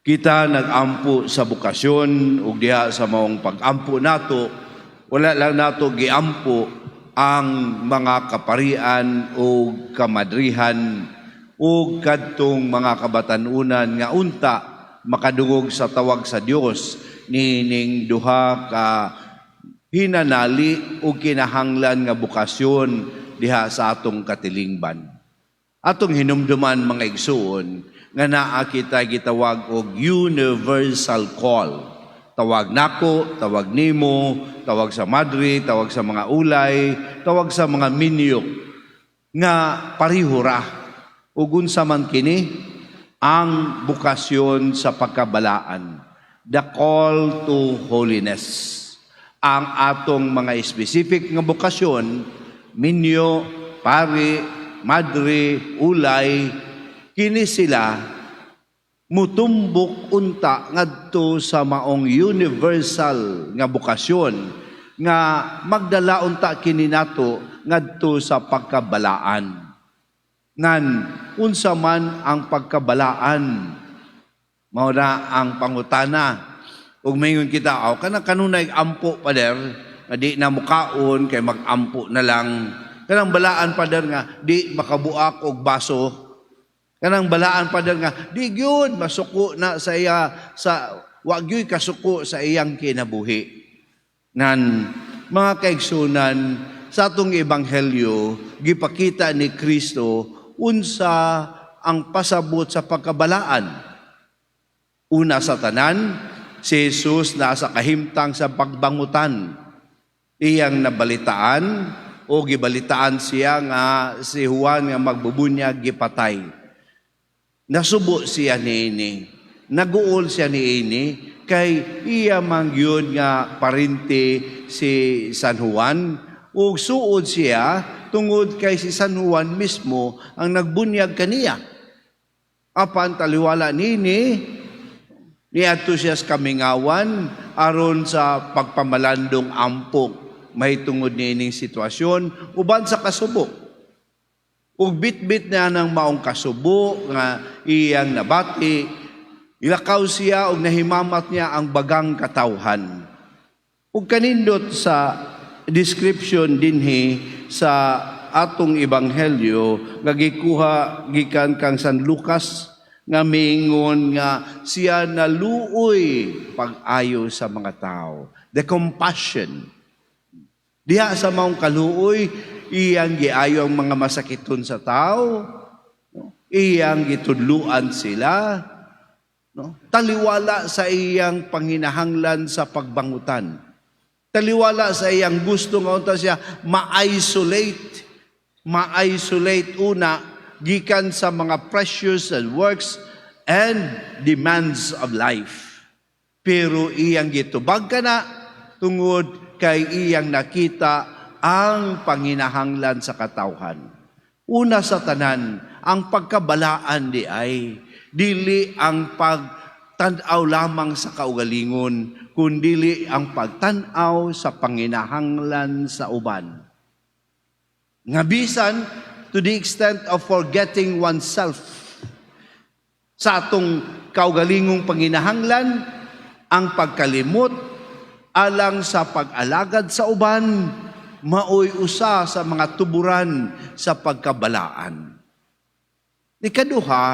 Kita nag-ampo sa bokasyon ug diha sa maong pag-ampo nato, wala lang nato giampo ang mga kaparian o kamadrihan o kadtong mga kabatan-unan nga unta makadungog sa tawag sa Dios nining duha ka hinanali o kinahanglan nga bokasyon diha sa atong katilingban. Atong hinumduman, mga igsuon, nga naa kita gitawag og universal call. Tawag nako, tawag nimo, tawag sa madre, tawag sa mga ulay, tawag sa mga minyo nga pareho ra. Ug unsa man kini? Ang bokasyon sa pagkabalaan. The call to holiness. Ang atong mga specific nga bokasyon, minyo, pari, madre, ulay, kini sila mutumbok unta ngadto sa maong universal nga bokasyon nga magdala unta kini nato ngadto sa pagkabalaan. Ngan unsa man ang pagkabalaan? Mao na ang pangutana. Ug maingon kita, aw kana kanunay ampo, pader, nga di na mukaon kay mag-ampo na lang. Kanang balaan, pader, nga di makabuak og baso. Kanang balaan, pader, nga di gyud masuko na sa iya sa wa gyud kasuko sa iyang kinabuhi. Nan mga kaigsunan, sa atong ebanghelyo gipakita ni Kristo unsa ang pasabot sa pagkabalaan. Una sa tanan, si Jesus nasa kahimtang sa pagbangutan. Iyang nabalitaan o gibalitaan siya nga si Juan nga magbubunyag gipatay. Nasubo siya niini. Naguol siya niini kay iya man gyud nga parente si San Juan ug suod siya tungod kay si San Juan mismo ang nagbunyag kaniya. Apan taliwala nini, niadto siya sa kamingawan aron sa pagpamalandong ampo mahitungod niining sitwasyon uban sa kasubo. Ug bitbit niya ng maong kasubo nga iyang nabati, ilakaw siya ug nahimamat niya ang bagang katawhan. Ug kanindot sa description dinhi sa atong ebanghelyo nga gikuha gikan kang San Lucas nga miingon nga siya naluoy pag-ayo sa mga tao. The compassion. Diha sa maong kaluoy, iyang giayo ang mga masakiton sa tao, no? Iyang gitudluan sila, no? Taliwala sa iyang panginahanglan sa pagbangutan. Taliwala sa iyang gusto nga unta siya ma-isolate, ma-isolate una gikan sa mga pressures and works and demands of life. Pero iyang gitubag kana tungod kay iyang nakita ang panginahanglan sa katawhan. Una sa tanan, ang pagkabalaan di ay dili ang pagtan-aw lamang sa kaugalingon, kundili ang pagtan-aw sa panginahanglan sa uban. Nga bisan to the extent of forgetting oneself. Sa atong kaugalingong panginahanglan, ang pagkalimot alang sa pag-alagad sa uban, maoy usa sa mga tuburan sa pagkabalaan. Ikaduha,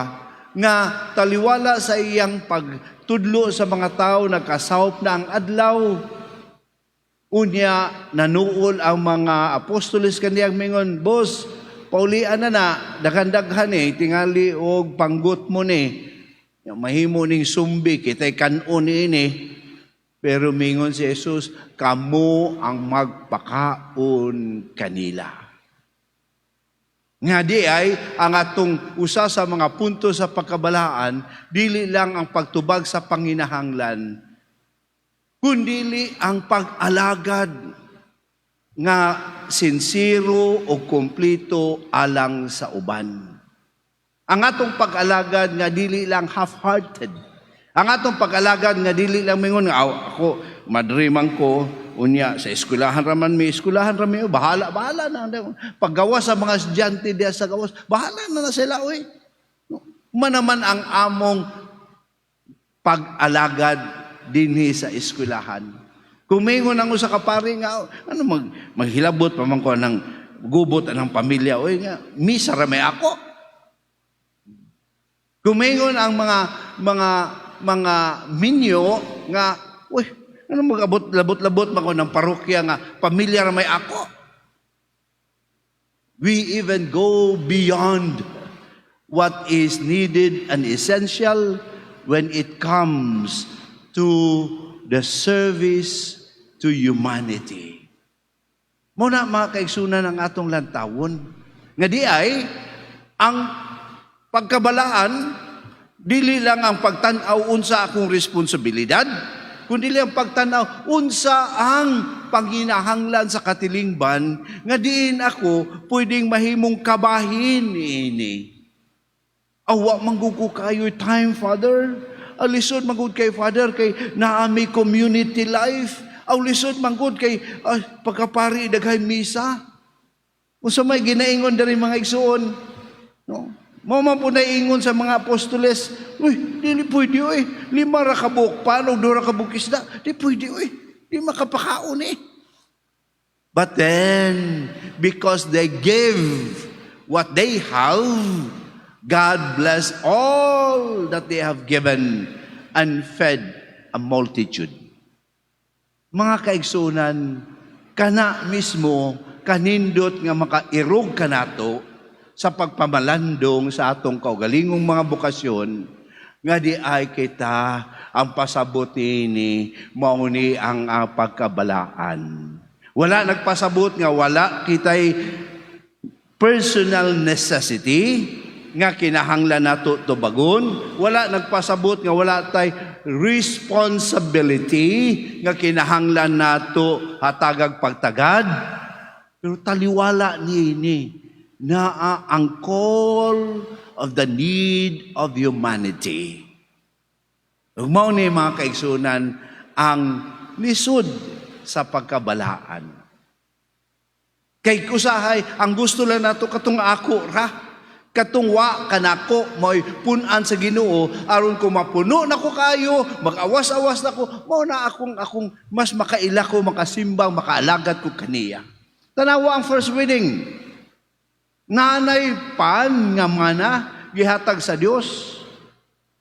nga taliwala sa iyang pagtudlo sa mga tao, nagkasawop na ang adlaw. Unya, nanuol ang mga apostoles kaniyang mingon, "Boss, paulian na na, daghan-daghan eh, tingali og panggut mo ni. Mahimo ning sumbi, kita'y kanon ini." Pero mingon si Jesus, "Kamo ang magpakaon kanila." Nga di ay ang atong usa sa mga punto sa pagkabalaan, dili lang ang pagtubag sa panginahanglan, kundili ang pag-alagad nga sinsero o kompleto alang sa uban. Ang atong pag-alagad nga dili lang half-hearted. Ang atong pag-alagad nga dili lang mingon nga, "Aw, ako madre man ko, unya sa eskwelahan ra man mi, eskwelahan ra mi, bahala bahala na. Paggawas sa mga estudyante diya sa gawas, bahala na na sila oy." No? Manaman ang among pag-alagad dinhi sa eskwelahan. Kung mingon ang usa ka pari nga, ano, maghilabot pa man ko ng gubot ang pamilya, oy, nga misa ra may ako. Kung mingon ang mga minyo nga, uy, ano, mag-abot labot-labot man ko ng parokya nga pamilya ra may ako. We even go beyond what is needed and essential when it comes to the service to humanity. Mao na, mga kaigsunan, ang atong lantawon. Nga diay, ang pagkabalaan, dili lang ang pagtanaw unsa akong responsibilidad, kundi ang pagtanaw unsa ang panginahanglan sa katilingban nga diin ako pwedeng mahimong kabahin ini. Awa man gud ko kayo time, Father. Aw, lisod man gud kay, Father, kay naa mi community life. Aw, lisod man gud kay ay, pagkapari daghay misa. Unsa may ginaingon diri, mga igsuon? No? Mao man po ingon sa mga apostoles, "Uy, dili pwede uy. 5 ra ka buok pan ug 2 ra ka buok isda. Di pwede uy. Di makapakaon eh." But then, because they give what they have, God bless all that they have given and fed a multitude. Mga kaigsunan, kana mismo kanindot nga makairog kanato sa pagpamalandong sa atong kaugalingong mga bokasyon nga diay kita ang pasabot ni mao ni ang pagkabalaan. Wala nagpasabot nga wala kitay personal necessity nga kinahanglan nato tubagon, wala nagpasabot nga wala tay responsibility nga kinahanglan nato hatagag pagtagad. Pero taliwala niini, naa ang call of the need of humanity. Ug mao ni, mga kaigsunan, ang lisod sa pagkabalaan. Kay usahay ang gusto lang nato katong ako ra. Katong wa kanako mo'y punan sa Ginoo aron ko mapuno nako kayo, mag-awas-awas nako, mao na akong mas makaila ko, makasimbang, makaalagad ko kaniya. Tanawa ang first reading. Nanay pan nga mana gihatag sa Dios.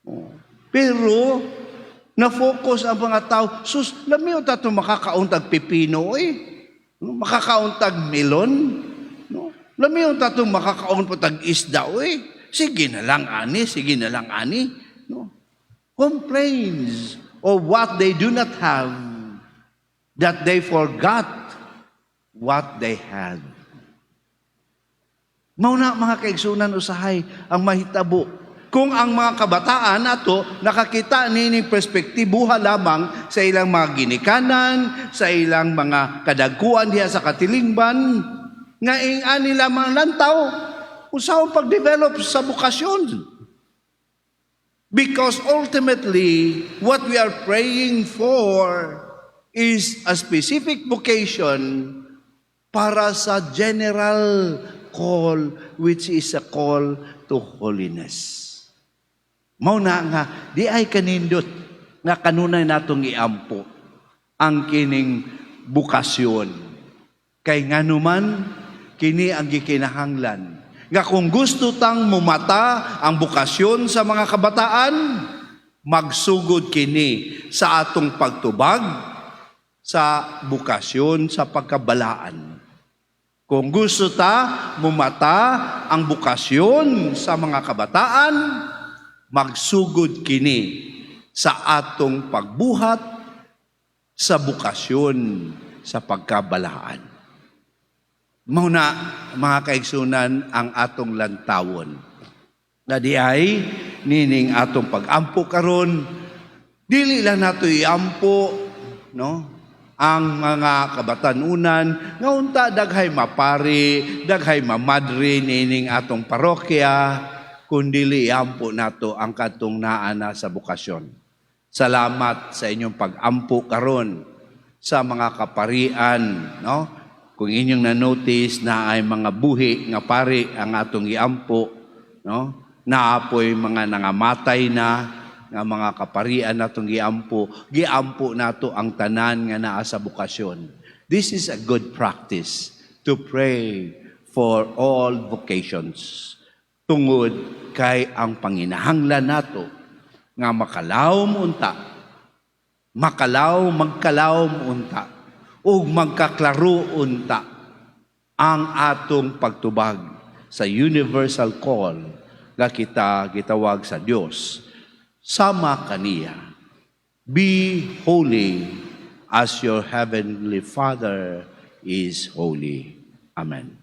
Oh. Pero na-focus ang mga tao, sus, lami unta to makakauntag pipino eh. Makakauntag melon. No? Lami unta to makakaon pa tag isda eh. Sige na lang ani, sige na lang ani. No? Complains of what they do not have, that they forgot what they had. Mao na, mga kaigsunan, usahay ang mahitabo. Kung ang mga kabataan nato nakakita nining perspektibuha lamang sa ilang mga ginikanan, sa ilang mga kadagkuan diha sa katilingban, nga ing-ani lamang lantaw, unsaon pag-develop sa bokasyon? Because ultimately, what we are praying for is a specific vocation para sa general call, which is a call to holiness. Mao na nga diay kanindot nga kanunay natong iampo ang kining bokasyon. Kay nganuman kini ang gikinahanglan nga kung gusto tang mumata ang bokasyon sa mga kabataan, magsugod kini sa atong pagtubag sa bokasyon sa pagkabalaan. Kung gusto ta mumata ang bokasyon sa mga kabataan, magsugod kini sa atong pagbuhat sa bokasyon sa pagkabalaan. Mao na, mga kaigsunan, ang atong lantawon. Na diay nining atong pag-ampo karon, dili lang nato iampo, no, ang mga kabatanunan nga unta daghay mapari, daghay mamadre nining atong parokya, kundi iampo nato ang katong naa na sa bokasyon. Salamat sa inyong pag-ampo karon sa mga kaparian, no? Kung inyong na-notice na ay mga buhi nga pari ang atong iampo, no? Naa poy mga nangamatay na. nga mga kaparian natong giampo, giampo nato ang tanan nga naa sa bokasyon. This is a good practice to pray for all vocations. Tungod kay ang panginahanglan nato nga makalawom unta, makalaw, magkalawom unta, ug magkaklaro unta ang atong pagtubag sa universal call nga kita gitawag sa Dios sama kaniya. Be holy as your heavenly Father is holy. Amen.